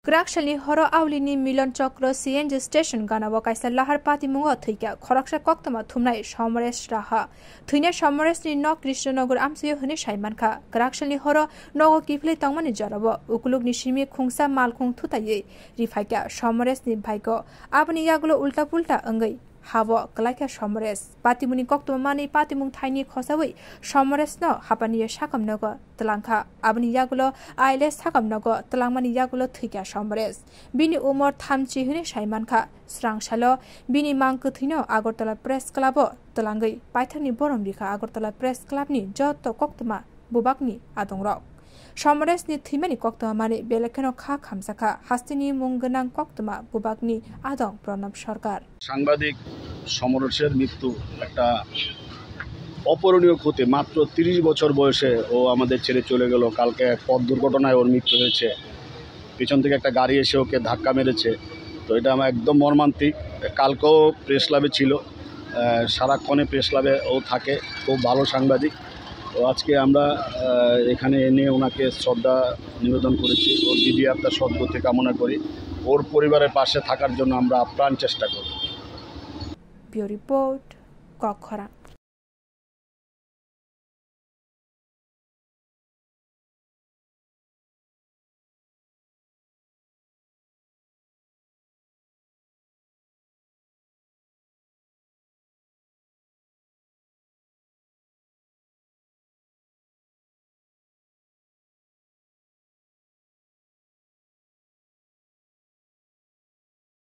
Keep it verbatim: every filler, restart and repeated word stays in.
Kwraksalni horo Aulini Milon Chokro C N G station ganao kaisa lahar patimungo thwikha khoroksa koktwma thumnai Somoresh Raha. Thwinai Somoresni nok Krishnanagar amchaio hwnwi saimankha. Kwraksalni horo nogo kiphilwi tongmani jorao ukulukni simi khungsa malkhung thutaiwi riphaikha Somoresni bike-o. Aboni yagulo ulta pulta wngwi habo kwlaikha Somoresh. Patimungni koktwma manwi patimung thaini khosawi Somoresno hapaniya sakam nogo twlangkha. Aboni yagulo aile sakam nogo twlangmani yagulo thwikha Somoresh. Bini umor thamchi hwnwi saimankha. Swrangsalo bini mang kwthwino Agartala Press Club-o twlangwi paithakni borom rikha Agartala Press Club-ni joto koktwma bubakni adongrok. Somoresni thwimani koktwma manwi belekheno kha khamjakha hasteni mung gwnang koktwma bubakni adong Pranab Sarkar. সাংবাদিক সমরেশের মৃত্যু একটা অপূরণীয় ক্ষতি। মাত্র তিরিশ বছর বয়সে ও আমাদের ছেড়ে চলে গেল। কালকে এক পথ দুর্ঘটনায় ওর মৃত্যু হয়েছে। পিছন থেকে একটা গাড়ি এসে ওকে ধাক্কা মেরেছে। তো এটা আমার একদম মর্মান্তিক। কালকেও প্রেস ক্লাবে ছিল, আহ, সারাক্ষণে প্রেস ক্লাবে ও থাকে, খুব ভালো সাংবাদিক। তো আজকে আমরা, আহ, এখানে এনে ওনাকে শ্রদ্ধা নিবেদন করেছি। ওর দিদি আত্মার সদ্গতি কামনা করি। ওর পরিবারের পাশে থাকার জন্য আমরা আপ্রাণ চেষ্টা করব। Bureau Report, Kokkhorang.